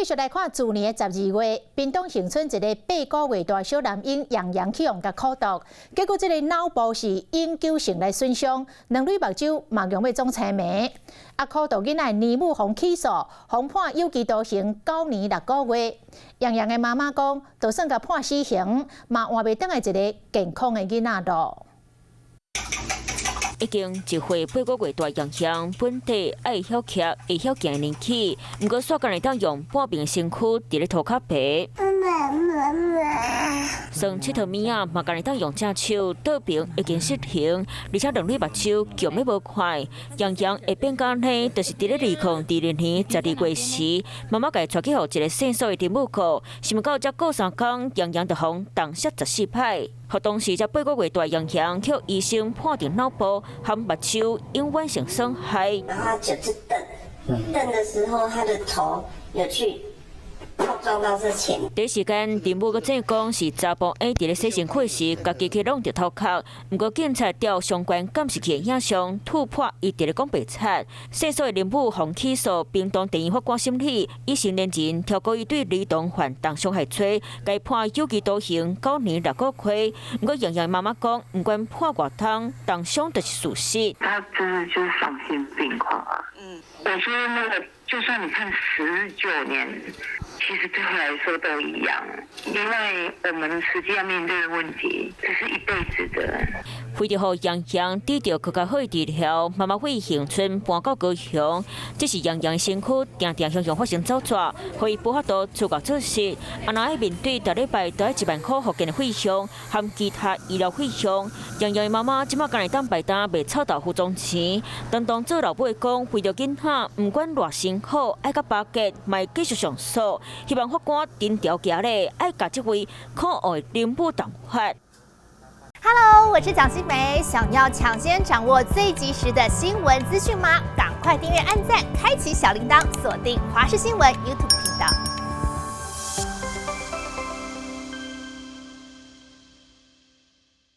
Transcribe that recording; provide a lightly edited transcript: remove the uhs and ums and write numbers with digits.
繼續來看，去年的12月，屏東恆春一个8個月大小男嬰楊洋去予人苦毒，結果這个腦部是永久性來損傷，兩蕊目睭嘛用欲總青盲。啊，苦毒囡仔的乳母予起訴，予判有期徒刑9年6個月。楊洋的媽媽講，就算共判死刑，嘛換袂轉來一个健康的囡仔囉。已經1歲8個月大楊洋，本底愛會曉徛、會曉行年紀，毋過煞干焦會當用半邊身軀佇咧塗跤爬。耍𨑨迌物仔嘛，干焦會當用正手，倒爿已經失衡，而且兩蕊目睭強欲無看。楊洋會變按呢，就是佇咧2022年12月時，媽媽共伊帶去予一个姓蘇的林母顧，想袂到才過3工，楊洋就予重摔14擺。予當時才八個月大楊洋，予醫生判定腦部和目睭永遠性損害。然後他就是蹬，蹬的時候，他的頭有去撞到這前。第一時間，林母閣證講是查埔嬰佇咧洗身軀時，家己去弄著頭殼。毋過警察調相關監視器影像，突破伊佇咧講白賊。姓蘇的林母予起訴，屏東地院法官審理，以成年人超過伊對兒童犯重傷害罪，共判有期徒刑9年6個月。毋過楊洋媽媽講，毋管判偌重，重傷就是事實。他真的就是喪心病狂啊！我覺得那個就算你判19年，其實對我來說都一樣，因為我們實際要面對的問題，這是一輩子的。為著予楊洋得著閣較好的治療，媽媽為恆春搬到高雄，這是楊洋身軀定定向向發生走蛇，予伊無法度出國做事。啊，若愛面對逐禮拜都愛1萬塊復健的費用，含其他醫療費用，楊洋的媽媽這馬干焦會當敗擔賣臭豆腐裝錢。當當做老母的講，為著囡仔，毋管偌辛苦，愛佮巴結，嘛會繼續上訴，希望法官斟酌行咧，愛共這位可惡的林母重罰。 Hello，我是蔣新梅，想要搶先掌握最及時的新聞資訊嗎？趕快訂閱、按讚、開啟小鈴鐺，鎖定華視新聞 YouTube 頻道。